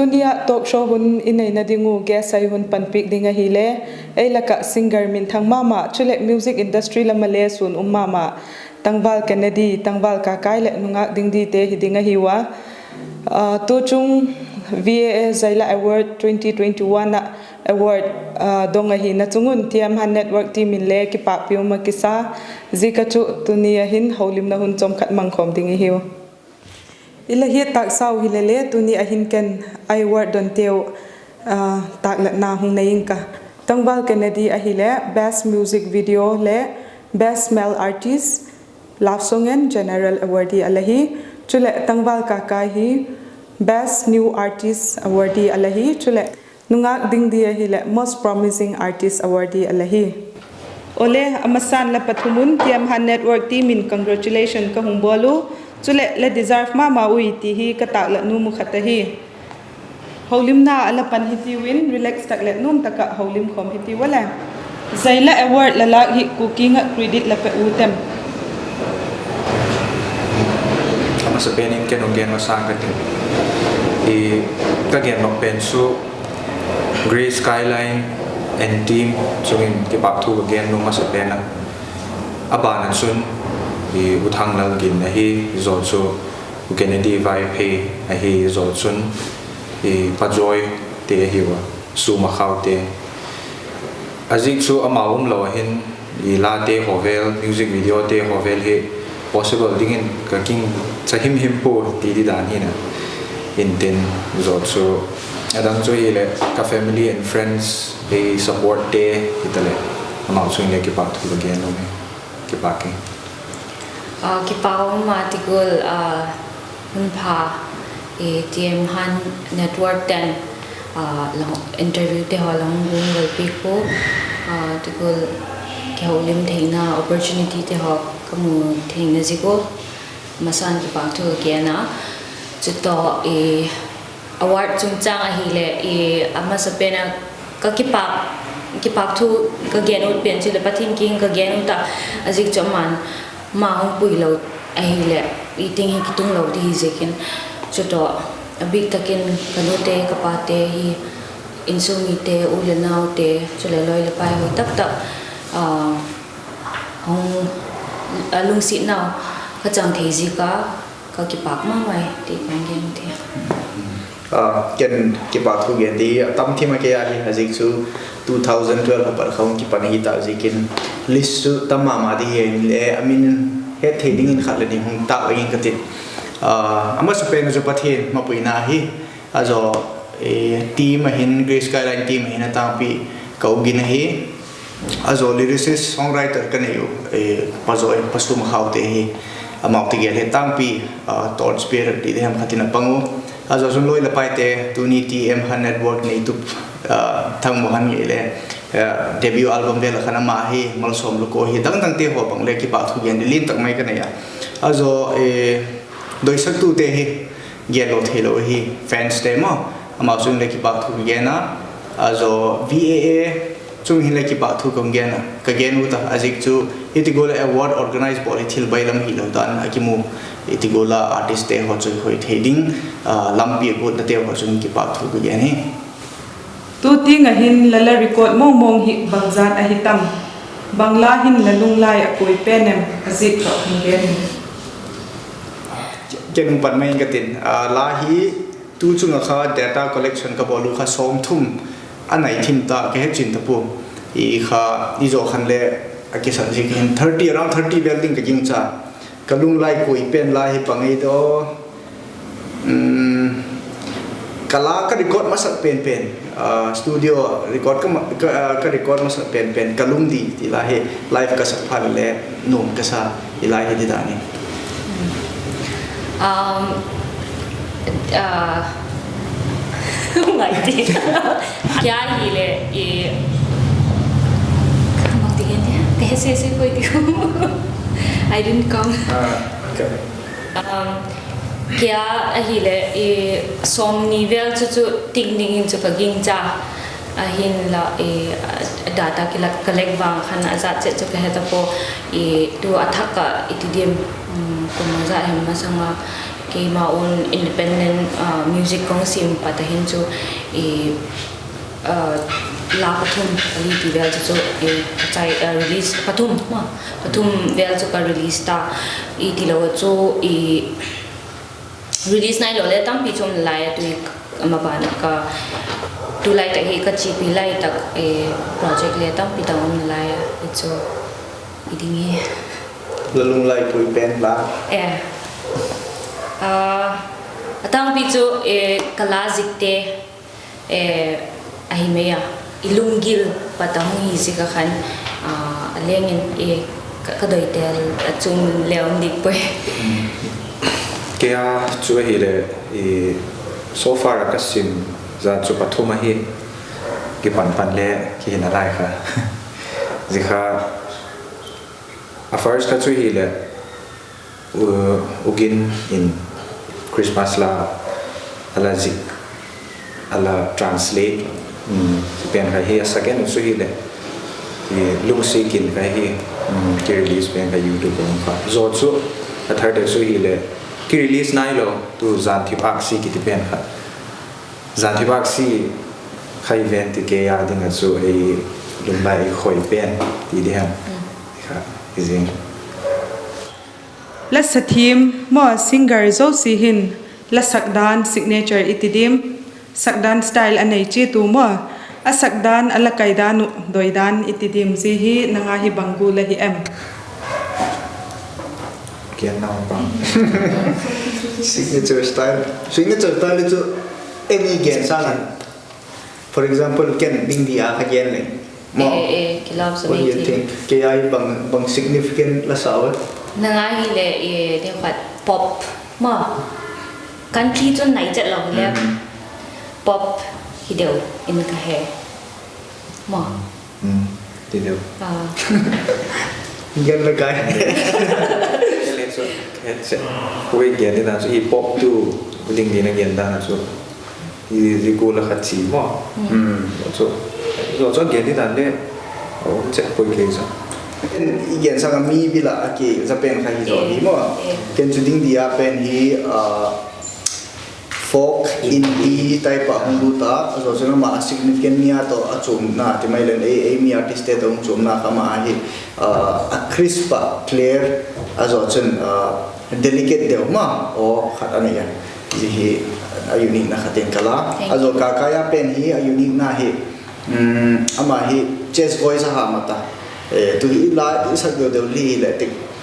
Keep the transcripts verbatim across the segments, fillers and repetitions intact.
Tuni ah talk show hun i neina ding uh guest ah i hun panpiak ding ahile, ei lak ah singer minthang ma ma chuleh music industry lam ah le suan um ma ma Tangval Kennedy, Tangval Kakai leh Nungâk Dingdite hi ding ahiu a. Tu chung V A A Zaila Award twenty twenty-one ah award dong ahina chung un T M Hut Network team in le kipâkpi um ah kisa. Ziaka chu tuni ah hin holimna hun chawmkhat mangkhawm ding i hiu. I la hiat tâksau hile le tuni ah hin ken a award donteu tâklatna hung nei ing ka. Tangval Kennedy ahile Best Music Video le Best Male Artist, Love Song and General Awardee a la hi. Chuleh Tangval Kakai hi Best New Artist Awardee a la hi. Chuleh Nungâk Dingdi ahileh Most Promising Artist Awardee a la hi. Awle, a masan la pathum un T M Hut Network team in congratulation ka hung bawl u. Chuleh la deserve ma ma ui ti hi ka tâklat nuam uh khat ahi. Holimna a la pan hitiu in relax tak leh nuam tak ah holim khawm hitiu a le. Zaila Award la lâk hi kua kiang ah credit la pe u tem? A masapen in ken hung gen masâng ka ti, ka gen nop pen chu Grey Skyline and team chung in kipâkthu ka gen nuam masapen a. A ban ah chun U Thanglal Gin ahi, zaw chu U Kennedy Vaiphei ahi, zaw chun Pa Joy te ahiu a, Suma Khaute. A ziak chu amau umlo a hin i late haw vel, music videote haw vel hi possible dingin ka gingcha him him pua ti di dan hina. Intin, zaw chu a dang chu hileh ka family and friends, ei supportte hitaleh, amau chung in le kipâkthu ka gen nuam hi. Kipâk e. Kipâk um a ti gual, hun pha, T M Hut Network ten interviewte haw la hung guanggalpi ua, ti gual kiholim theina opportunityte haw ka mu theina ziak ua masan kipâkthu ka gen a. Chutawh award chungchâng ahileh a masapen a ka kipâk, kipâkthu ka gen ut pen chuleh Pathian kiang ka gen ut a, a ziak chu aman ma hung puilo ahileh i ting hi kitung lo ti hi ziakin. Chutawh a bîk tak in ka nute ka pate hi, insung mite, u le naute, chuleh lawi le pai hoi tak tak, hung, a lungsiatnau ka chang thei ziak a ka kipâk ma mai ti ka gen thei. Ken kipâkthu gen di a tam thim a kei a hi, a ziak chu two thousand twelve a pat kha hung kipan ahi ta ziakin list chu tam ma ma di hi inle a min het thei dingin khat le ni hung tâk dingin ka tin. A masapen a chu Pathian mapuina hi, a zaw team a hin, Grey Skyline team a hin a tângpi ka U Gin ahi. A zaw lyricist, songwriter ka nei u, Pa Joy, Pa Suma Khaute hi, amau tegel hi tângpi, torch bearer ti di hem khat in a pang u. A zaw chun lawi le paite, tuni T M Hut Network neitu, Thangmohan ngei le debut album vel a khan ama hi, Malsawm Luko hi, dang dangte haw bang le kipâkthu gen di lian tak mai ka nei a. A zaw doisaktute hi, genlo theilo hi, fanste maw, amau chung in le kipâkthu ka gen a. A zaw V A A chung hin le kipâkthu ka gen a, ka gen ut a, a ziak chu hiti gual award organize bawl hi thil bailam hilo dan a kimu, hiti gual a artistte haw chu hoi thei ding lampi a guatnate haw chung in kipâkthu ka gen hi. Tu tiang ah hin la la record mawngmawng hi bangzat ahi tam? Bang la hin la lunglai a kuai pen em, a ziak tawh hung gen in. Ken hung pan mai ing ka tin, la hi tu chung ah kha data collection ka bawl u kha sawmthum a nai thim ta ka he chin ta pua. I kha, i zaw khan le a kisan ziak hin thirty, around thirty vel ding ka gingcha. Ka lunglai kuai pen la hi bang ei daw, ka la ka record masak pen pen, studio record ka record masak pen pen Ka Lungdi ti la hi, live ka sak phat le nuam ka sa, i la hi ti dan in. Ngai ti. Kei a hile, ka he se se koi ti. I didn't count. Kei a ahile, sawmni vel chu chu ting dingin chu ka gingcha. Ahinla, data collect vang khan a zat chet chu ka he ta pua. Tu a thak ah i ti diam, kum a zat hem masang a, Keima own independent music ka hung sim pat a hin chu, la pathum ali ti vel chu chu, release pathum ma, pathum vel chu ka release ta, i tilo a chu, release nailo le tampi chu um lai a, tu i, ama ban a ka, tulai tak hi ka chipi lai tak project le tampi dang um lai a, i chu, i ding hi. La lunglai pui pen la. A tampi chu ka la zikte ahi mai a, i lunggil pat a hung hi zik a khan, a leng in ka doitel a chung le um dik puai. Kei a chu ahileh, so far a ka sim zat chu pathum ahi, kipan pan le kihi nalai kha. Zia kha, a first kha chu hileh, U Gin in Christmas la a la zik, a la translate pen kha hi. A second chu hileh, Lungsiat In kha hi, ki release pen kha YouTube a um kha. Zaw chu, a third chu hileh, ki release nailo, tu Jan Thip Aksi kiti pen kha. Jan Thip Aksi kha i ven ti kei a ding a chu ei lunglai khoi pen ti di hem. Kha, i zing. La sa thiam maw, singer zosia hin la sak dan signature i ti dim, sak dan style a nei chiat u maw, a sak dan a la kai dan uh doi dan i ti dim, zia hi nang a hi bang gual ahi em? Signature style, signature style chu any gen sâng in, for example, ken ding di a ka gen leng, maw, what do you think? Kei a hi bang significant la sa ua? Nang a hileh, ding khat pop maw, country chun nai chet lo le, pop hi deu in ka he maw. Ti deu. Gen la kai. Kei gen ding dan chu hip hop tu ding ding a gen dan chu, i zia gual a kha chi maw. Zaw chu gen ding dan le um chet puai kei chu. I gen sâng a mi bil a a kiza pen kha hi zaw hi maw. Ken chu ding di a pen hi folk, indie type a hung lut a, a zaw chun ama a significant mi a tawh a chuamna ti mai leng, ei mi artistte tawh hung chuamna kha ama ahi, a crisp a, clear, a zaw chun delicate deu ma aw khat a nei a. Zia hi a uniquena khat in ka la. A zaw Kakai a pen hi a uniquena hi, ama hi chest voice a ham a ta. Tu hi la i sak deu deu hileh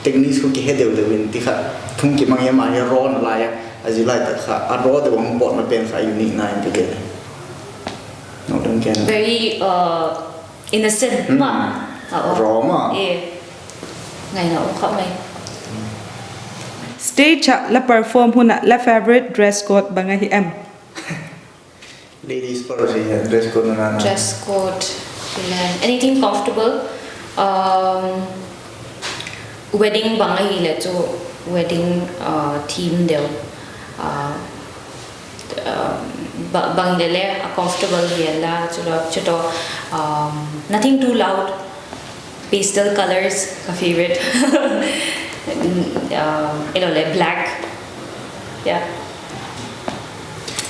techniques khu kihe deu deu in ti khat thung kimang hi, ama hi raw nalai a, a zia lai tak kha a raw deu a hung pawtna pen kha uniquena in ka gen. Very innocent ma, raw ma. Stage ah la perform hun ah la favourite dress code bang ahi em? Ladies first, dress code, anything comfortable. Wedding bang ahileh chu wedding theme deu, bang hileh le a comfortable hi a la, chu tawh, nothing too loud. Pastel colors ka favourite. Ilo le black.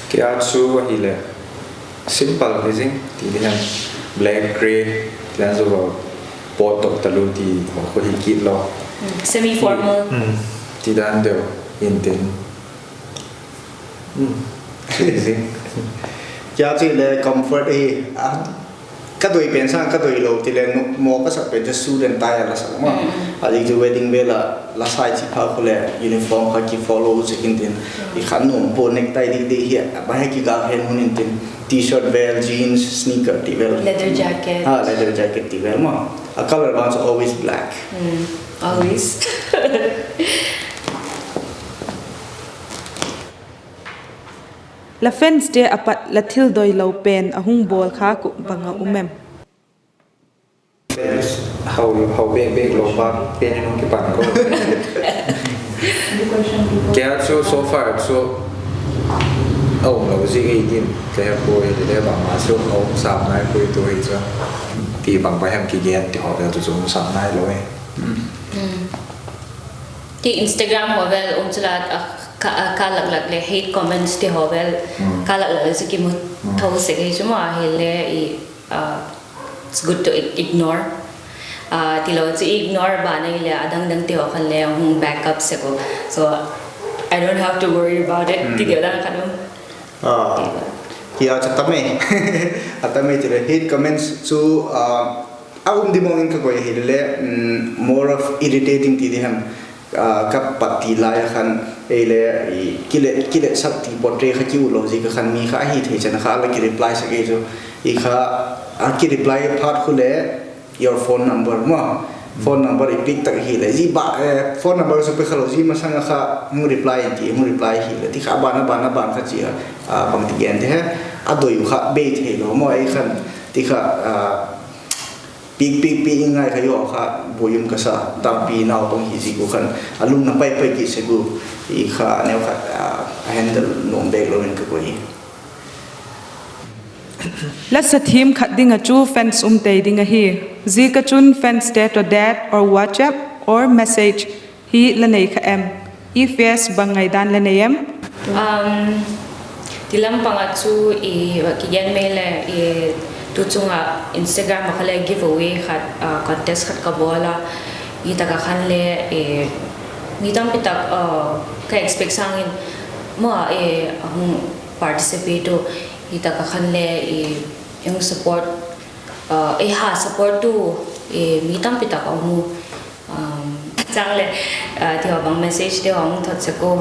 Kei a chu ahileh simple hi zing ti di hem, black, grey, ti dan zaw, pawt tawh talu ti haw khu hi kit lo. Semi formal ti dan deu intin. Kei a chu le comfort hi, ka doi pen sâng ka doi lo ti le, maw ka sak pen chu suit and tie a la sak ma. A dik chu wedding vel a la sai chi pha khu le uniform kha kifollow chu intin, i kha nuam pua, necktie dik dik hi a ba he kigâl hen hun intin, T-shirt vel, jeans, sneaker ti vel, leather jacket ti vel ma. A color bang chu always black. La fanste a pat la thil doilo pen a hung bawl khâk uh bang a um em? Hau bêk bêk lo pa pen in hung kipan ko. Kei a chu so far chu a um lo zik ei din ka he puai, le bangma chu a um sam nai puai tu hi chu. Ti bang pa hem kigen ti haw vel chu chu um sam nai lo e. Ti Instagram haw vel um chu la a Ka, ka lak lak leh hate comments ti haw vel, ka lak lak leh chu kimu tho sek ei chu maw, ahile i, it's good to ig-, ignore. Tilo chu ignore ban ahile a dang dang ti haw khan le hung back up sek u. So I don't have to worry about it. Ti deu dan khan u. Kei a chu a tam e. A tam e ti le hate comments chu a um di mawng in ka koi ahile le, more of irritating ti di hem. Ka pat ti lai a khan ei le, kile, kiletsak ti portray kha kiu lo ziak a khan mi kha ahi thei chan kha a la kireply sek ei chu. I kha a kireply phat khu le, your phone number maw, phone number i pick tak hile, zia ba, phone number chu pe kha lo, zia masang a kha hung reply in ti, hung reply hile ti kha, a ban a ban a ban kha chia, bangti gen ti he, a doi u kha bei theilo maw, ei khan ti kha, piak piak piak in ngai kha, zia kha buai um ka sa, tampi naupang hi ziak u khan a lungna pai pai kit sek u, i kha a neu khat a handle nuam bek lo in ka koi hi. La sa thiam khat ding ah chu fans um tei ding ahi. Ziak a chun fanste tawh date or WhatsApp or message hi la nei kha em? If yes, bang ngaidan la nei em? Ti lam pang ah chu i kigen mai le, tu chung ah Instagram ah kha le giveaway khat, contest khat ka bawl a, hi tak ah khan le mi tampi tak ka expect sâng in maw, a hung participate u, hi tak ah khan le ei hung support, ei ha support tu mi tampi tak a um u. Chang le, ti haw bang message te haw hung thot sek u,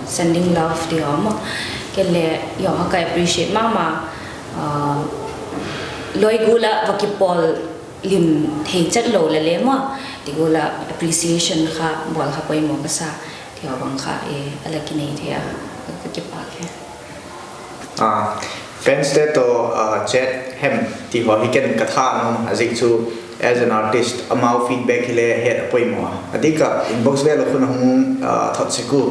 sending love ti haw maw, ken le zia kha ka appreciate ma ma. Loi gual ah va kipawl lim thei chet lo le le maw, ti gual ah appreciation kha bawl kha poimaw ka sa, ti haw bang kha a la kinei thei a, ka kipâk e. Fanste tawh chat hem ti haw hi ken ka tha nuam a, ziak chu as an artist amau feedback hile het a poimaw a, a dik ah inbox vel ah khun a hung thot sek u,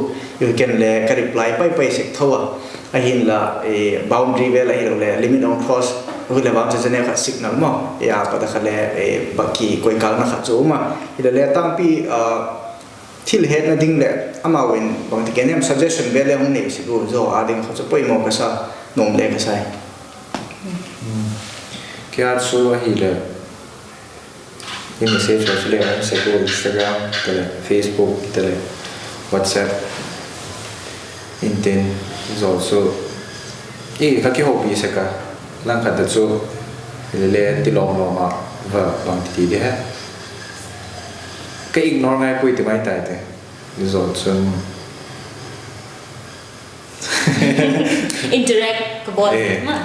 zia ken le ka reply pai pai sek tho a, ahinla boundary vel ahilole limit hung cross hile vang chu channel khat signal maw, a pat a kha le baki koi kâlna khat chu um a, hile le tampi thil hetna ding leh amau in bangti ken hem suggestion vel le hung nei sek u, zia â ding kha chu poimaw ka sa, nuam le ka sa. Kei a chu ahile i message haw chu le hung sek u, Instagram tale, Facebook tale, WhatsApp in tin, zia chu i kha kihoupi sek a, langkhat a chu hile le tilawm lawm ah va bangti ti di he, ka ignore ngai puai ti mai tai te, zia chun interact ka bawl ma.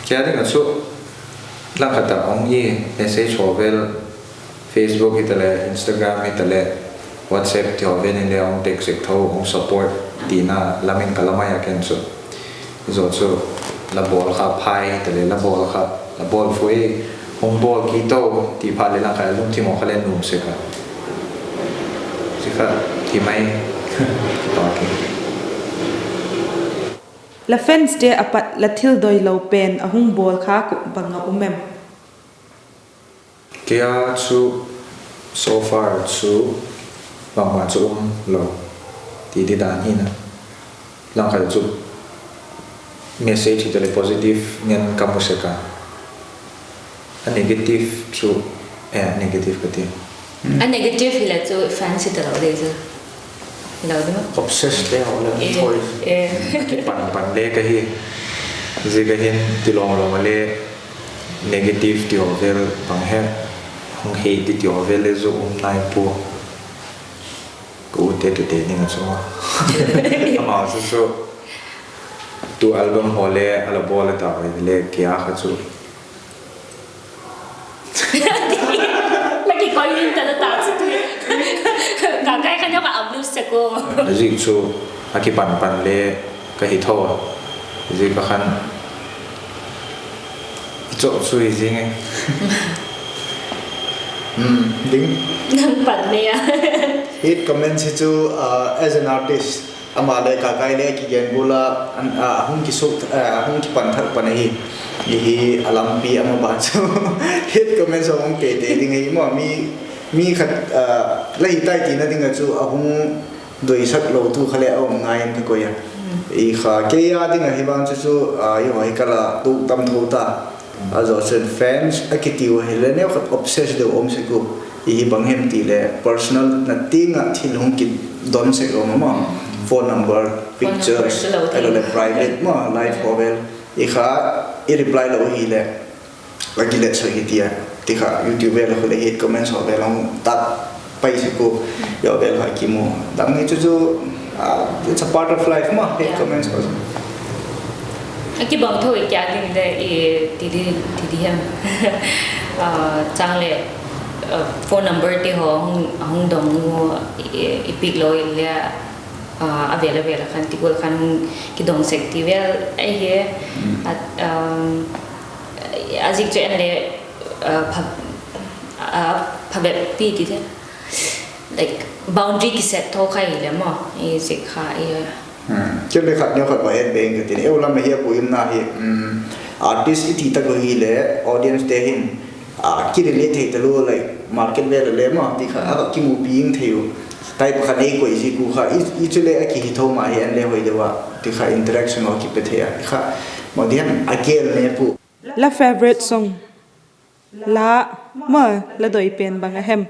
Kei a ding ah chu langkhat a hung i message haw vel, Facebook hitale, Instagram hitale, WhatsApp ti haw vel in le hung text sek tho, hung support tina lam in ka la mai a ken chu. Zia chu la bawl kha phai hitale, la bawl kha, la bawl phu e, hung bawl kit to ti phat leh langkhat a lungthim haw kha le nuam sek a, zia kha ti mai, kipâk e. La fanste a pat la thil doilo pen a hung bawl kha kua bang a um em? Kei a chu so far chu bangma chu um lo ti di dan hina. Langkhat chu message hitale positive ngen ka mu sek a, a negative chu, negative ka ti, a negative hile chu fans hi talo de chu, hilo di ma, obsess te haw le, kipan pan le ka hi, zia ka hin tilawm lawm a le negative ti haw vel bang he, hung hate di ti haw vel le zu um nai pua. Ka ute tute ding a chu, amau chu chu tu album haw le a la bawl a ta le kei a kha chu la kikoi in ta la ta chu tu, ka kai kha neu ka upload sek u, a ziak chu a kipan pan le ka hi tho a, zia ka khan i chawk chu hi zing e. Ding, hate comments hi chu, as an artist, ama le ka kai le kigen gual a, hung kisuak, hung kipan thak pan ahi, hi a lampi ama ban chu hate comments a hung pe te ding ahi maw, mi khat la hi tai tina ding a chu a hung doisak lo tu kha le a um ngai in ka koi a. I kha kei a ding ahi vang chu chu, a, i haw hi ka la tu tam tho ta. A zaw chun fans a kiti u hile neukhat obsess deu um sek u. I hi bang hem ti le personal na ting ah thil hung kidon sek um a maw. Phone number, pictures, a lo le private maw, life haw vel. I kha i reply lo hile a kilet sek hi ti a. Ti kha YouTube vel a khu le hate comments haw vel hung tak pai sek u. Yo vel kha kimu. Dang ni chu chu, ah, it's a part of life maw, hate comments haw. A kibang tho i kia ding le i ti di, ti di hem. Ah, chang le, ah, phone number ti haw hung, hung dong u, i, i pick lo i le, ah, a vel a vel a khan ti gual khan hung kidong sek ti vel ahi. A, um, a zik chu en le, ah, pha, ah, pha bep ti ti te. Like, boundary kiset tho kha hile maw, i zik kha i. Ken le khat neu khat va et beng ka tin, eu lam a hi a puimna hi, um, artist i ti tak u hile, audience te hin, a, kirelate thei talua, like, market vel a le maw, ti kha, a va kimupi ing thei u. Type khat ei koi zik u kha, i, i chu le a kihi tho ma hi en le hoi deu a, ti kha interaction a kipe thei a, ti kha, maw di hem, a gel ne pu. La favourite song, la, maw, la doi pen bang a hem?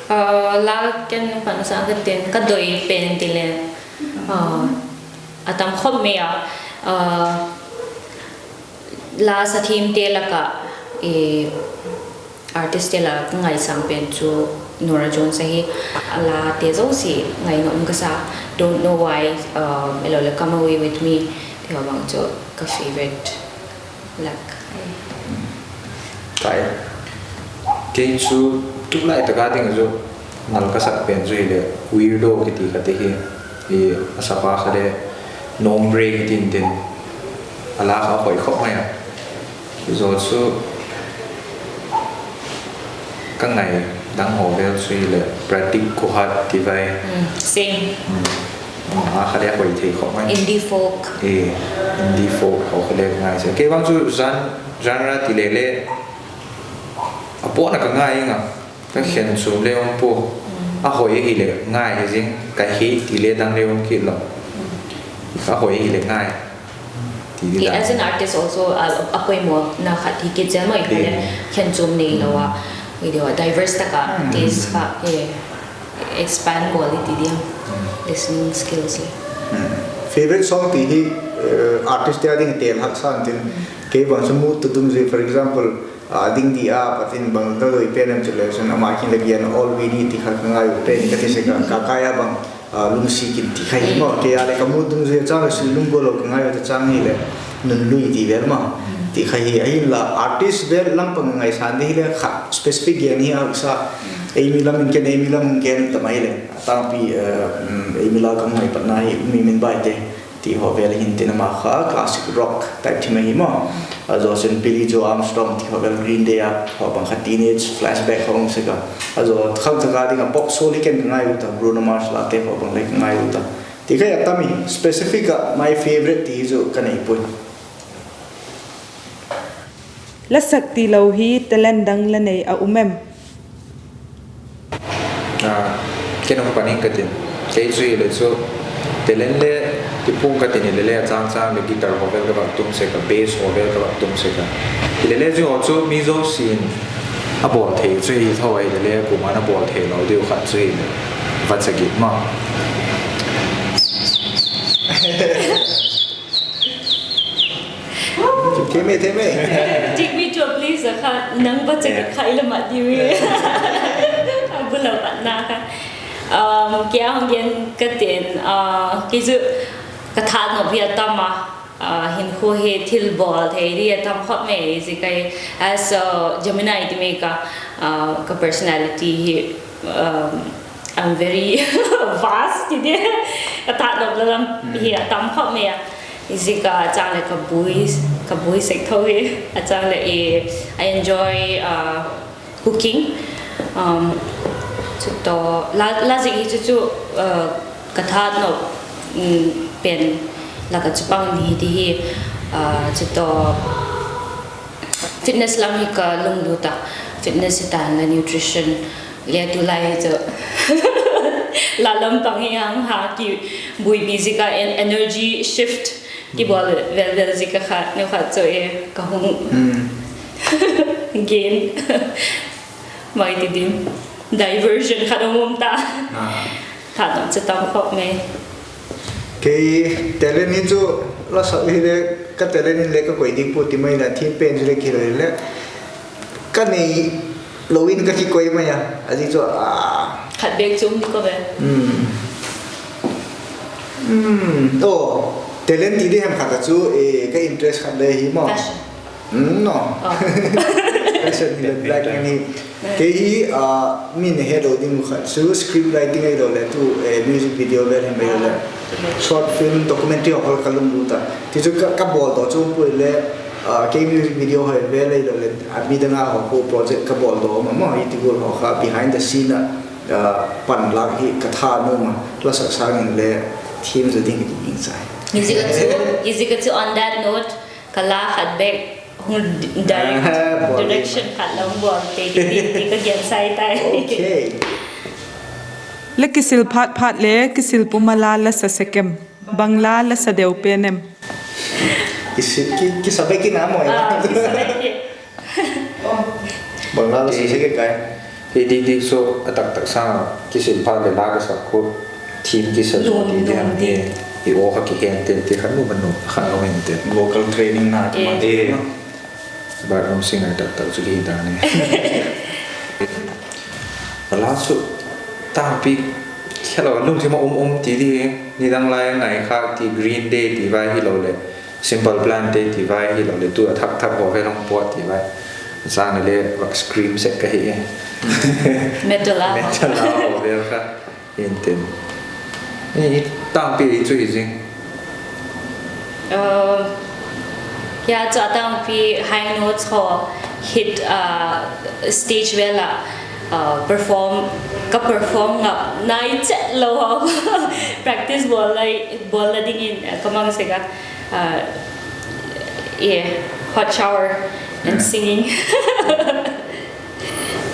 Ah, la ken pan sa ka tin ka doi pen ti le, ah, a tam khop mai a, ah, la sathiamte lak ah, artistte lak ah ka ngaisâng pen chu Norah Jones ahi. A late zosia ngaina um ka sa, Don't Know Why, ah, a lo le Come Away With Me, ti haw bang chu ka favourite lak. Kei chu tulai tak a ding a chu nal ka sak pen chu hile Weirdo kiti kha ti hi, a sapa kha le Nombre kiti intin, a la kha hoi khop mai a. Zaw chu ka ngai dang haw vel chu hile Pratik Kuhat ti vai. A kha le hoi thei khop mai. Indie folk. Indie folk haw kha le ngai se. Kei vang chu genre, genre ti le le a puan a ka ngai ing a, ka khen chuam le um pua. A hoi ahile ngai hi zing, ka hi ti le dang le um kit lo. A hoi ahile ngai. As an artist also, a poimawna khat hi kit zel mai kha le, khen chuam neilo a, i deu a diverse tak a taste kha expand bawl i ti diam, listening skills hi. Favourite song ti hi, artist te a ding tel haksa intin, kei bang chu mood tawh dungzui, for example, a ding di a pat in bang ka doi pen em chu le chun ama kin le gen All We Need ti kha ka ngai u pen ka ti sek a, ka kai a bang, Lungsikin ti kha hi maw, kei a le ka mood dungzui a chang le sui lunggual lo ka ngai u ta chang hile Nunlui ti vel maw, ti kha hi. Ahinla artist vel lam pang ngaisan di hile khat specific gen hi a haksa. Eimi lam in ken, Eimi lam in ken ta mai le a tângpi, Eimi la ka ngai patna hi Mi Min Baite ti haw vel hin tin ama kha classic rock type thim ahi maw. A zaw chun Billie Joe Armstrong ti haw vel Green Day a haw bang kha teenage flashback haw um sek a. A zaw khang tak a ding a pop soul hi ken ka ngai u ta, Bruno Mars late haw bang le ka ngai u ta. Ti kha a tam i specific a my favourite ti hi chu ka nei puai. La sak tilo hi talent dang la nei a um em? Ken hung pan ing ka tin, kei chu hile chu talent le ti pua'ng ka tin hile le a chang chang le guitar haw vel ka va tum sek a, bass haw vel ka va tum sek a. Hile le chu haw chu mi zosia'n a bawl thei chu hi tho a, hile le kuama'n a bawl theilo diu khat chu hile Vachagit maw. Take me to a place a kha nang Vachagit kha i la mat diu hi. A bul a patna kha. Kei a hung gen ka tin, kei chu ka thanop hi a tam a, hinkhua hi thil bawl thei di a tam khop mai, zia kha as a Gemini ti mai ka, ka personality hi, I'm very vast ti di, ka thanop la lam hi a tam khop mai a. Zia kha chang le ka buai sek tho hi, a chang le I enjoy cooking. Chu tawh la zik hi chu chu ka thanop pen lak ah chu pang hi ti hi. Chu tawh fitness lam hi ka lunglut a, fitness hi ta la nutrition le tulai hi chu La lam pang hi ang ha ki buipi zik a en-, energy shift kibawl vel vel zik a kha, neu khat chu e, ka hung gen. Mai ti dim. Diversion khat a um ta. Tha dam chu tam khop mai. Kei talent hi chu la sak hile, ka talent in le ka koi ding pu ti mai la, thim pen chu le ki lo le. Ka nei lo in ka kikoi mai a, a zi chu a. Khat bek chu um di ko ve. Hmm. Hmm. Oh, talent ti di hem khat a chu, eh, ka interest khat le hi maw. Fashion. Hmm, no. Oh. Fashion ni le black ni. Kei hi, ah, mi na he lo ding khat chu script writing ahilo le tu, eh, music video vel hem ahilo le. Ah, short film, documentary haw ka lunglut a. Ti chu ka, ka bawl daw chu pui le, ah, kei music video haw vel ahilo le, a mi dang a haw khu project ka bawl daw ma ma hi ti gul haw kha behind the scene a, ah, panlak hi ka tha nu ma, la sak sangin le thim za ding hi ding chai. Music a chu, music a chu on that note, ka la khat bek hung di-, direct, ah, bawl direction khat lam bawl te di, di, di ka gen sai tai. Okay. La kisil phat phat le kisil pum a la la sa sek em? Bang la la sa deu pen em? Kisi-, ki, kisa bek in a maw. Ah, kisa bek in. Bang la la sa sek e kai. Hi di di so a tak tak sa kisil phat le la ka sa khu thim kisa zo di di ham di. I aw kha ki hen ten ti khan nu ban nu khan lo hen ten. Vocal training na ti ma di. Background singer tak tak chu hi dan e. A la chu tangpi khe lo lungthim a um um ti di, nidang lai ngai kha ti Green Day ti vai hilo le, Simple Plan te ti vai hilo le, tu a thak thak haw vel hung pawt ti vai. Chang le vak scream sek ka hi e. Metal a. Metal a haw vel kha. Intin. I, i tangpi i chu hi zing. Uh, kei a chu a tangpi high notes haw hit, uh, stage vel a, uh, perform, ka perform ngam nai chet lo haw. Practice bawl lai, bawl la dingin, uh, ka mang sek a, uh, yeah, hot shower and singing.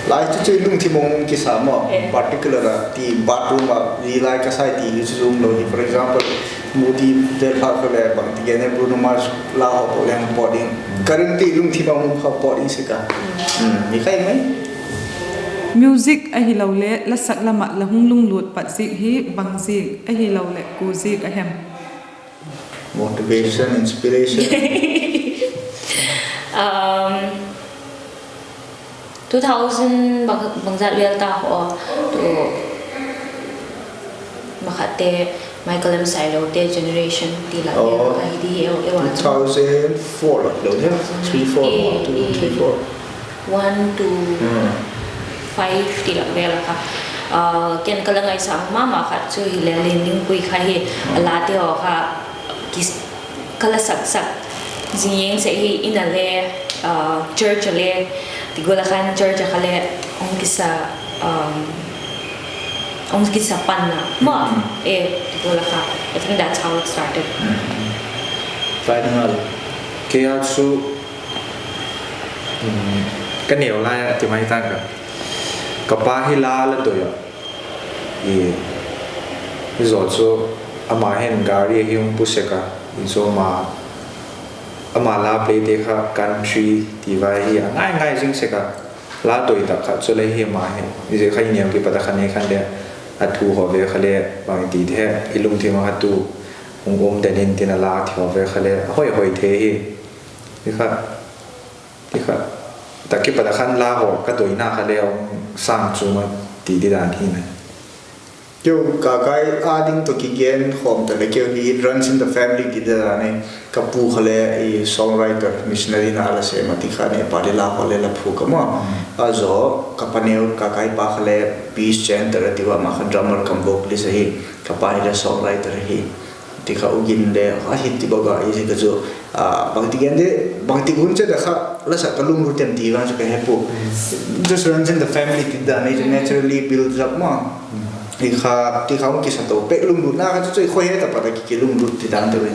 Lai chu chu i lungthim a um kisa maw, particular a ti bathroom a zi lai ka sai ti hi chu um lo hi. For example, Moody vel phat kha le bang ti gen e, Bruno Mars la haw pawt leng pawt ding. Currently lungthim a um kha pawt ding sek a. Mi khai mai. Music ahilo le la sak lam ah la hung lunglut pat zik hi bang zik ahilo le kua zik a hem? Motivation, inspiration. Um, two thousand bang, bangzat vel ta haw, tu makhatte Michael M Sailo te generation ti lak vel ka hi di e, e wa. Two thousand four lak lo dia, three, four, two, three, four. One to five ti lak vel a kha. Ah, ken ka la ngaisang ma ma khat chu hile Lian Ding Pui kha hi, a la te haw kha, ka la sak sak zing eng se hi in a le, ah, church a le, ti gual a khan church a kha le, hung kisa, um, hung kisa pan a ma, e, ti gual a kha. I think that's how it started. Kei a chu, um, ka neu lai a ti mai tang ka, ka pa hi la la doi a. I, i zaw chu ama hin gari hi hung pu sek a, i chu ama, ama la play te kha country ti vai hi a ngai ngai zing sek a, la doi tak khat chu le hi ama hin. I zia kha i neu kipat a khan ei khan le, a thu haw ve kha le, bang ti the, i lungthim a kha tu hung um den intin a la thi haw ve kha le a hoi hoi thei hi. I kha, i kha, tak kipat a khan la haw ka doina kha le a hung sâng chu ma ti di dan hi na. Keu Kakai â ding tawh kigen khawm ta le keu hi it runs in the family ti dan a, ka pu kha le songwriter, missionary na la sêm a ti kha Nepali la haw le la phuak a ma. A zaw ka paneu Kakai pa kha le peace chanter a ti ua, ama kha drummer cum vocalist ahi, ka pa hi le songwriter ahi. Ti kha ugin le a hit ti bak a, i zia ka chu, bangti gen de, bangti hun chet a kha la sak ka lunglut em ti vang chu ka he pua. Just runs in the family ti dan a, naturally builds up ma. Ti kha, ti kha hung kisa to pek lunglutna kha chu chu i khoi he ta pat a ki, kilunglut ti dan te ve.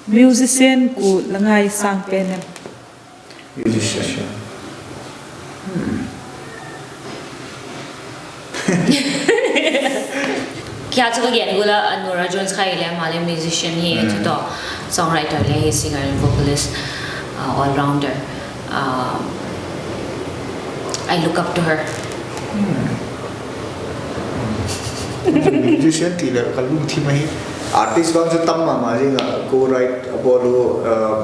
Musician kua la ngaisâng pen em? Musician. Hia chu ka gen gual a, Nora Jones kha hile ama le musician hi, chu tawh songwriter le hi, singer and vocalist, all rounder. I look up to her. Musician ti leh ka lungthim ahi. Artist vang chu tam ma ma zing a, co-write a bawl u,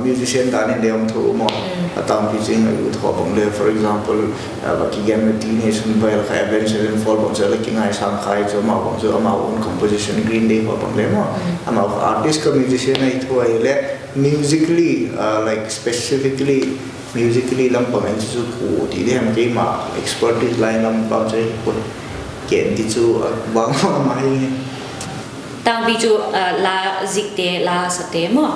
musician dan in le um tho u maw. A tangpi chu a youth haw bang le, for example, va kigen na Teenage Seventeen vel kha, Avenged Sevenfold bang chu la kingaisâng kha hi chu, amau bang chu amau own composition, Green Day haw bang le maw. Amau kha artist ka musician ahi thu ahileh, musically, like specifically musically lam pang in chu kua ti di hem, keima expertise line lam pang chu hi put ken ti chu vang ma ma hi. Tangpi chu la zikte, la sate maw,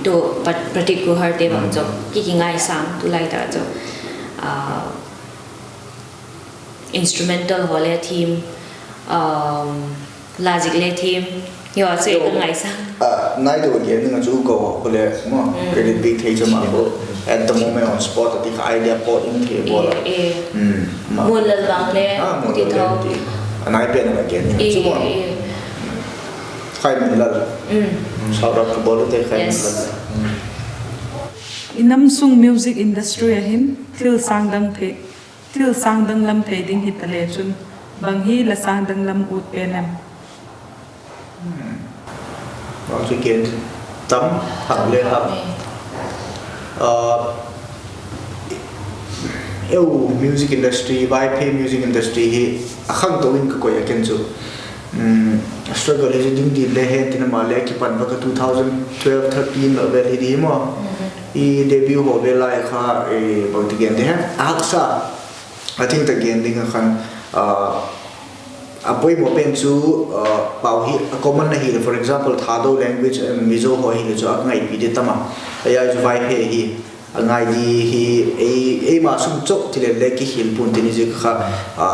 tu Pratik Kuharte bang chu ki kingaisâng, tulai tak chu instrumental haw le theme, la zik le theme, hi haw chu ka ngaisâng. Nai deu a gen ding a chu ka haw khu le maw, credit bik thei chu ma khu, at the moment on spot a ti kha idea pawt in thei bawl a. Muanlal vang le, a nai pen a la gen ding chu maw. Khai Muanlal, shout out ka bawl u te Khai Muanlal. I nam sung music industry a hin thil sângdang lam thei ding hita le chun, bang hi la sângdang lam ut pen em? Bang chu gen tam hak le hak. Eu music industry, Vaiphei music industry hi a khangto in ka koi a, ken chu struggle hi chu ding ding le hen tin, ama le kipan va ka two thousand twelve thirteen la vel hi di maw. I debut haw vel lai kha, bangti gen di hem, a haksa a thing tak gen ding a khan, a poimaw pen chu, pau hi a common ahileh, for example, Thado language, Mizo haw hileh chu a ngaipi di tam a. Ahi chu Vaiphei hi a ngai di hi, eima sung chau ti le le kihil pua'n tin, i zik kha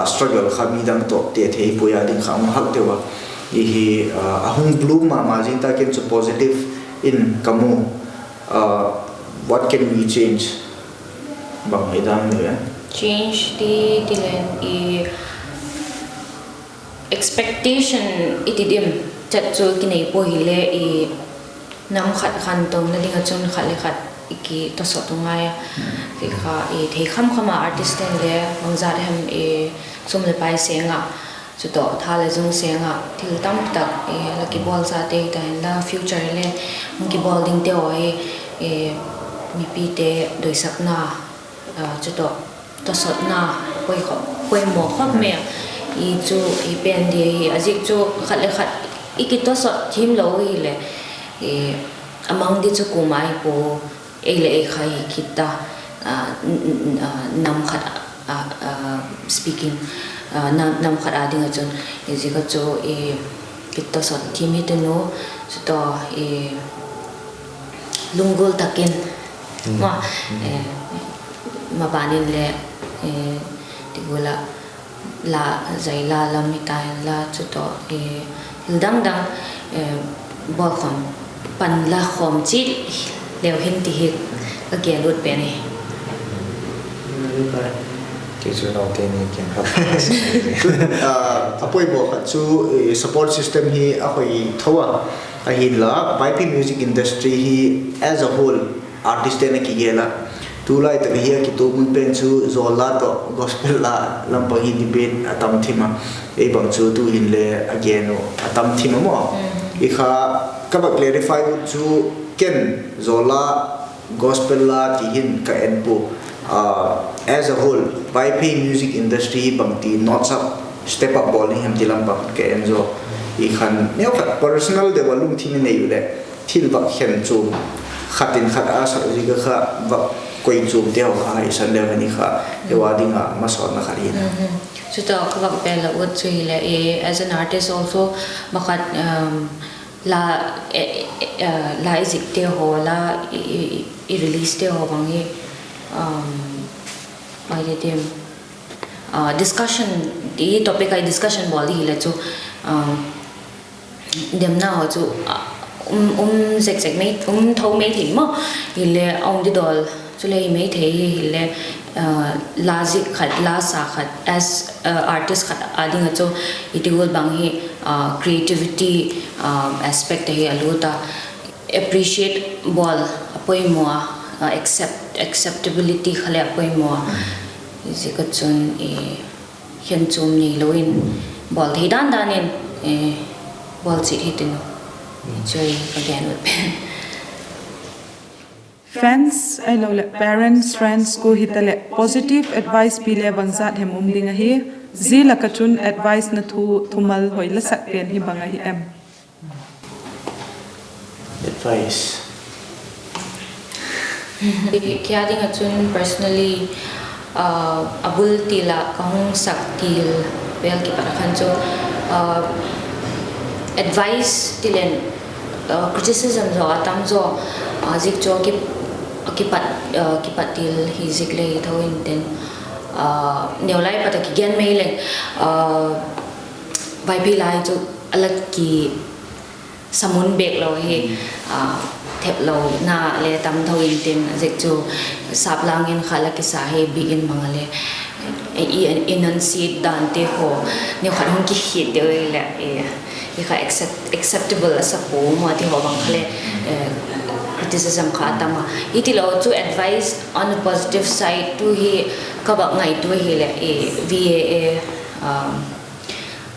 struggle kha midang tawh te thei puai a ding kha um hak deu a. I hi a hung bloom ma ma zing ta, ken chu positive in ka mu. What can we change? Bang hi dan le change ti, ti len i expectation i ti dim chat chu kinei pua hile, i nam khat khantona ding ah chun khat le khat i kitawsawt u ngai a. Ti kha i thei kham kham a, artist ten le bangzat hem i sum leh pai seng ah, chutawh tha leh zung seng ah thil tamtak la kibawlsa te ta hen la, future le hung kibawl dingte haw hi mipite doisakna, chutawh tawsawtna poimaw khawp mai a. I chu i pen di hi a zik chu khat le khat i kitawsawt thiamlo hileh, a mang di chu kuama hi pua, ei leh ei kha hi kit ta, nam khat, speaking, nam khat a ding ah chun, i zik a chu i kitawsawt thiam hi tenu, chutawh lunggul tak in, ma, maban in le, ti gual ah, la, zai la lam hita hen la, chutawh thil dang dang bawlkhawm, pan la khawm chiat leu hin ti hi ka gen ut pen hi. Ti chu note ni kin kha a poimaw khat chu support system hi a hoi tho a, ahinla Vaiphei music industry hi as a whole, artist ten a kigel a, tulai tak hi a kituak mun pen chu zawlla tawh gospel la lam pang hi debate a tam thim a, ei bang chu tuhin le a gen uh a tam thim a maw. I kha ka va clarify ut chu, ken zawlla gospel la ti hin ka en pua, as a whole Vaiphei music industry bangti notch up, step up bawl ding hem ti lam bang ka en zaw. I khan neukhat personal deu a lungthim i nei u leh, thil vak khen chuam, khat in khat a sak zik a kha vak koi chuamte haw kha haisan leu hen i kha, eu a ding a masawtna khat hi. Chutawh ka vak bel la ut chu hileh, as an artist also, pakhat, la, la i zikte haw, la i releasete haw bang hi, ai ti em, discussion, i topic ah discussion bawl di hileh chu, demna haw chu um zek zek mai, um tho mai thei maw. Hileh a um di dawl Chuleh hi mai thei hi hile, la zik khat, la sa khat, as artist khat a ding ah chu i ti gual bang hi, creativity aspect ahi a lut a, appreciate bawl a poimaw a, acceptability kha le a poimaw a. Ziak a chun khenchuam neilo in bawl thei dan dan in bawl chiat hitin u. Chu ka gen ut pen. Fans ahiloleh parents, friends kua hitaleh positive advice pi le bangzat hem um ding ahi? Zia lak ah chun advice na thu thumal hoi la sak pen hi bang ahi em? Advice. Kei a ding ah chun personally, a bul til ah ka hung sak til vel kipat a khan chu, advice ti leng, criticism zaw a tam zaw, zik chu a kipat, kipat til hi zik le hi tho intin, neu lai pat a kigen mai leng, Vaiphei la hi chu a la ki samun bêk lo hi, theplona le tam tho intin, a ziak chu sap lang in kha la kisa hi bik in mang a le, i enunciate dante haw, neukhat hung kikhiat deu hileh, i kha acceptable a sa pua maw ti haw bang kha le, criticism kha a tam a. Hitilo chu advice on a positive side tu hi ka bak ngaitua hileh, VAA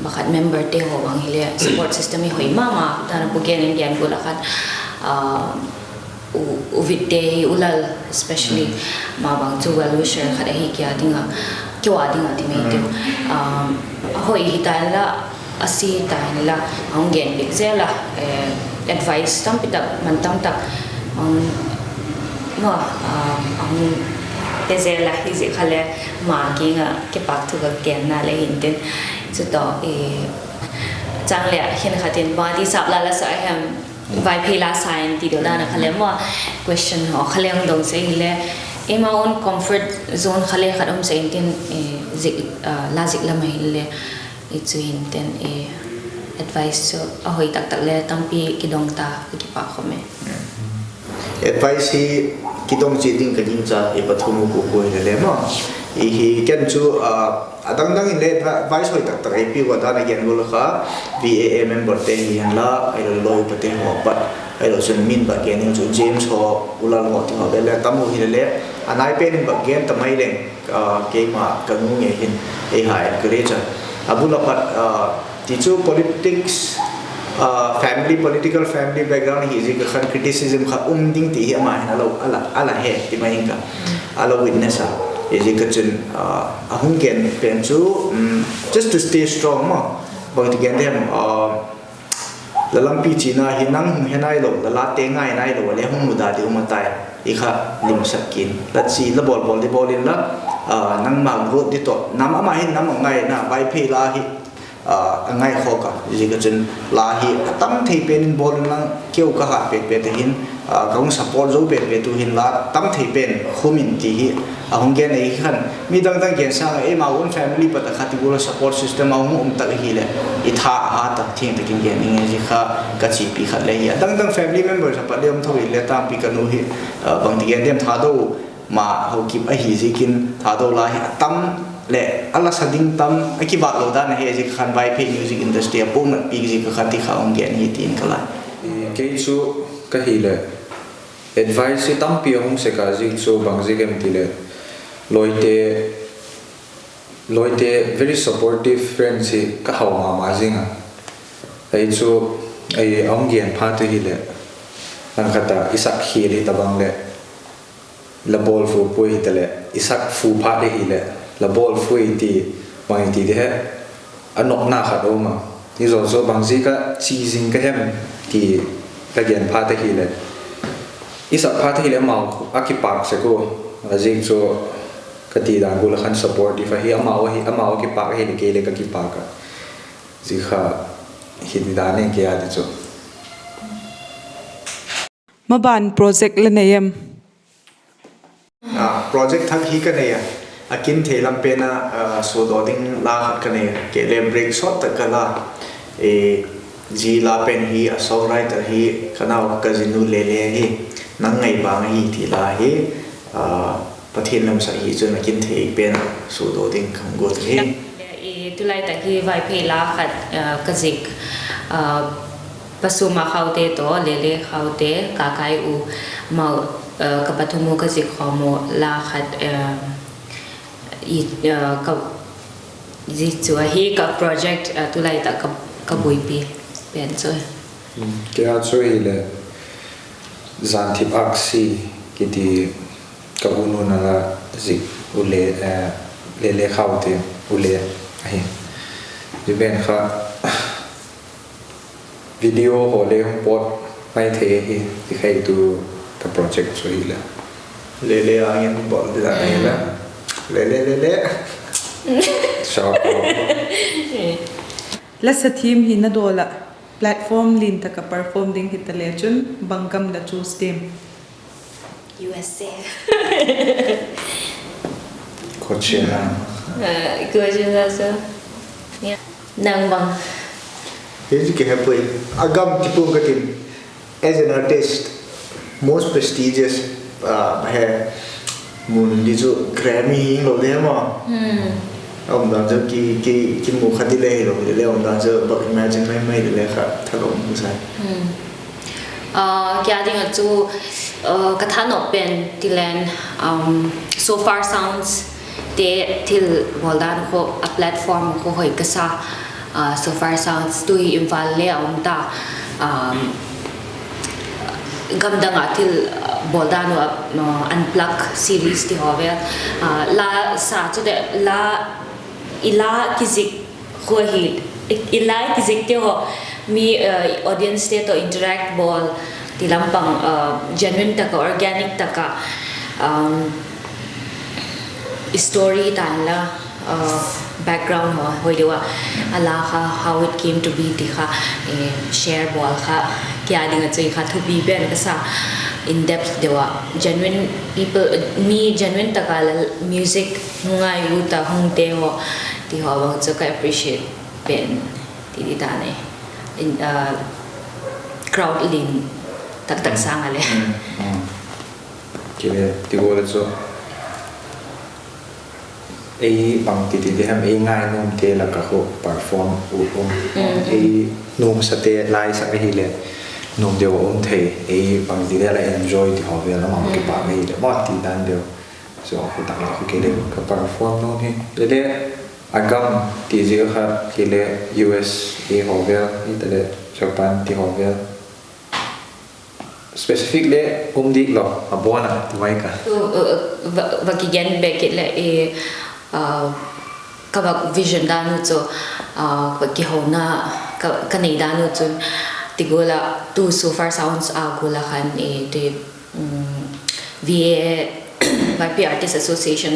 pakhat memberte haw bang hileh support system hi hoi ma ma dan a, pu Gen in gen gual a khat, u Vitte hi, u Lal especially, ma bang chu well wisher khat ahi kei a ding a, keu a ding a ti mai tiu. A hoi hita inla, a si hita inla, a hung gen piak zel a, advice tampi tak, man tam tak, ma, a hung pe zel a, hi zik kha le, ma kiang ah kipâk thu ka genna le hintin, chu tawh, chang leh khenkhat in bang ti sap la la sa hem, Vaiphei la sa in ti deu dan a kha le maw, question haw kha le hung dong sek hile, eima own comfort zone kha le khat um sek intin, la zik lam a hile, chu hintin, advice chu a hoi tak tak le tampi kidong ta, ka kipâk khawm e. Advice hi kidong chiat ding ka gingcha, i pathum u kua kua hile le maw, i hi ken chu, a dang dang in le advice hoi tak tak ei piak ua dan a gen gual kha, VAA memberte hi hen la, ahilo leh upate haw pat, ahilo chun min bak gen ding chu James haw, u Lal haw ti haw vel le tam u hile le, a nai pen in bak gen ta mai leng, keima ka nu ngei hin ei ha encourage a, a bul a pat, ti chu politics, family, political family background hi ziak a khan criticism kha um ding ti hi ama hin a la he ti mai ing ka, a la witness a, hi ziak a chun, a hung gen pen chu, just to stay strong maw, bangti gen dem, la lampi china hi nang hung he nailo, la late ngai nailo a le hung muda di um a tai, i kha limsak kin, la chi la bawl bawl di bawl inla, nangma growth di tawh nam, ama hin nam a ngaina, Vaiphei la hi a ngaikhawk a, ziak a chun la hi a tam thei pen in bawl inla, keu ka hat pet pet a hin, ka hung support zo pet pet u hin la tam thei pen khum in ti hi a hung gen ahi khan, mi dang dang gen sâng ah eima own family pat a kha ti gual a support system a hung um tak ahileh, i tha a hat a, thiang tak in gen ding e, zia kha ka chipi khat le hi a. Dang dang family members a pat le um tho hile, tampi ka nu hi, bangti gen dem, Thado ma hokip ahi ziakin Thado la hi a tam leh a la sa ding tam a kivâk lo dan a he ziak khan Vaiphei music industry a puaknat piak ziak a kha ti kha hung gen hi tin ka la. Kei chu ka hileh advice hi tampi a hung sek a, ziak chu bang ziak em tileh, lawite, lawite very supportive friends hi ka hau ma ma zing a. Ei chu, a hung gen phat ahileh, langkhat a i sak khial hi tabang leh, la bawl fu puai hitaleh, i sak fu phat ahileh, la bawl fu i ti, bang i ti di he, a nopna khat um a. I zaw zaw bang ziak a chi zing ka hem ti ka gen phat ahileh, i sak phat ahileh amau a kipâk sek ua, a ziak chu ka ti dan gual a khan supportive ahi, amau a kipâk ahileh kei le ka kipâk a. Zia kha hi ti dan e kei a di chu. Maban project la nei em? Project thak hi ka nei a, a kin thei lam pen a, suadaw ding la khat ka nei a, kei le break sawt tak ka la. Zia la pen hi a songwriter hi ka nau ka zinu Lele hi, Nang Ngai Bang Ahi ti la hi. Pathian lamsak hi chun a kin thei pen a sudo ding ka hun guat hi. Tulai tak hi Vaiphei la khat ka zik, Pasuma Khaute tawh, Lele Khaute, Kakai U, mau, ka pathum u ka zik khawm u la khat, zia chu ahi ka project tulai tak ka buaipi pen chu. Kei a chu hileh Zanthip Aksi kiti ka unu'n a la zik u le, Lele Khaute u le ahi. Zia pen kha video haw le hung pawt mai thei ahi, ti khai tu ka project chu hileh. Lele a ngin bawl di dan ahi la. Lele, Lele. Shout out. La sa thiam hina dawl ah platform lian tak ah perform ding hita le chun bang gam la choose diam? U S A. Coachella. Coachella chu. Nang bang? Kei chu kihepui. A gam ti pua ka tin. As an artist, most prestigious, he, mun di chu Grammy hilo le maw. A um dan chu ki, ki, kimu kha di le hilo le, le um dan chu bak imagine mai mai le kha thalawm sa. Kei a ding ah chu ka thanop pen tilen, So Far Sounds te thil bawl dan khu a platform khu hoi ka sa. So Far Sounds tu hi Imphal le a um ta. Gamdang ah thil bawl dan uh, Unplugged series ti haw vel. La sa chu de la, i la kizik khu hi, i la kizik te haw, mi, audience te tawh interact bawl ti lam pang, genuine tak ah, organic tak ah, i story tan la, background haw hoi deu a, a la kha how it came to be ti kha share bawl kha, kei a ding ah chu i kha thupi pen ka sa, in depth deu a, genuine people, mi genuine tak ah la music hung ngai u ta hung te haw, ti haw bang chu ka appreciate pen ti di ta ne. Crowd lin tak tak sâng a le. Kile ti gual a chu ei bangti ti di hem, ei ngai nuamte lak ah khu perform u um, ei nuamsate laisak ahileh nuam deu a um thei, ei bangti le la enjoy ti haw vel a mang kipâk ahileh maw ti dan deu. Chu a khu tak lak khu kei le ka perform nuam hi le le, a gam ti ziak kha kei le U S A haw vel hita le Japan ti haw vel specific le um dik lo, a bawn a ti mai ka. Va kigen bek kit leh, ka vak vision dan u chu, va kihona ka nei dan u chun, ti gual a tu So Far Sounds a gual a khan, VAYP Artist Association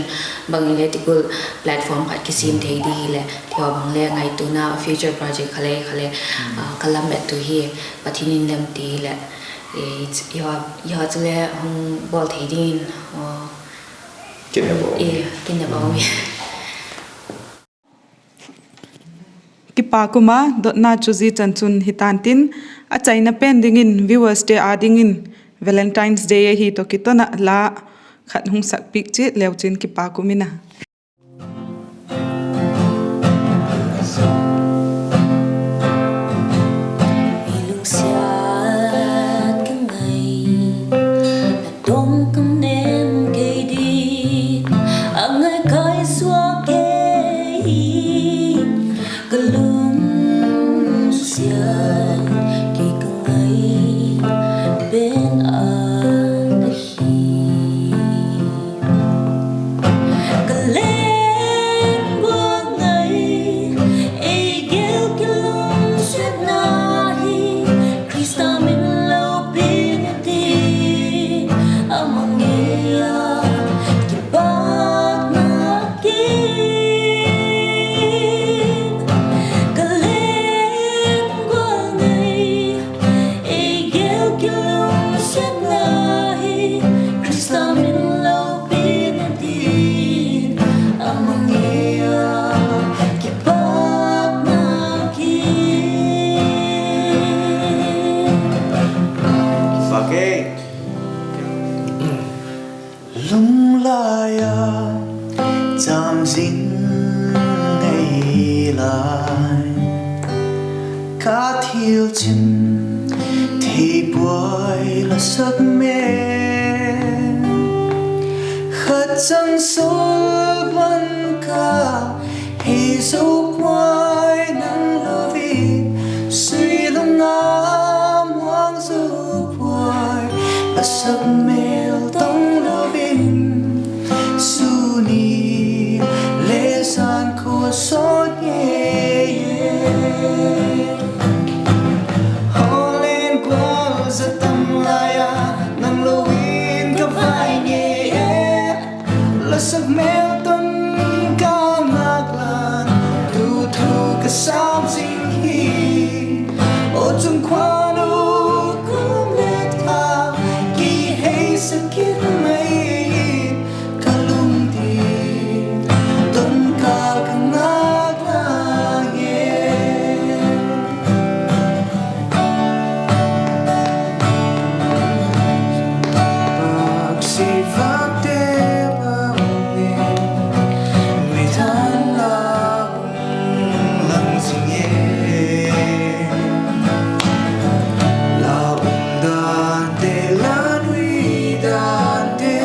bang in le ti gual platform khat kisiam thei di hileh ti haw bang le ngaituana future project kha le kha le ka lamet tu hi, Pathian in lem ti leh, i haw chu le hung bawl thei dingin kine bawm i. Kipâk um a, dotna chu zia chan chun hi tan tin, a chaina pen dingin viewers te â dingin Valentine's Day ahi tawh kiton ah la khat hung sak piak chiat leu chin kipâk um in a. I lungsiat ka ngai, na dong ka nen kei di, a ngai kai suak kei hi, ka lungsiat kei ka ngai pen a la hi. Ka le cham zing ngei lai. Ka thil chim thei puai la sak mêl, khat chang sawl ban ka hei zo puai nang lo in, sui lung a muang zo puai, la sak mêl tong lo in, suni le zan khua sawt ngei e. Hawlen gual za tam lai a, nang lo in ka vai ngei e. La sak mêl ton ka ngâk lan, tu thu ka sap zing hi. Aw chungkhua nu, kum le tha kihei sak kit mai in, ka lungthim ton ka ka ngâk lan e. Paksi vâkte bang in, mi than la um lang zing e. La um dante, la nui dante,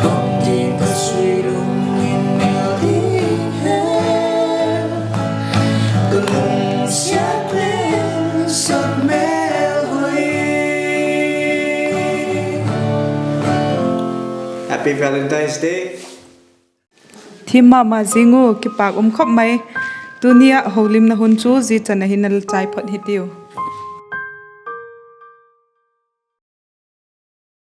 bangtin ka sui lung in mêl ding hem? Ka lungsiat le sak mêl hoi. Happy Valentine's Day. Thim ma ma zing u, kipâk um khop mai. Tuni ah holimna hun chu zia chan ah hin a la chai phot hitiu.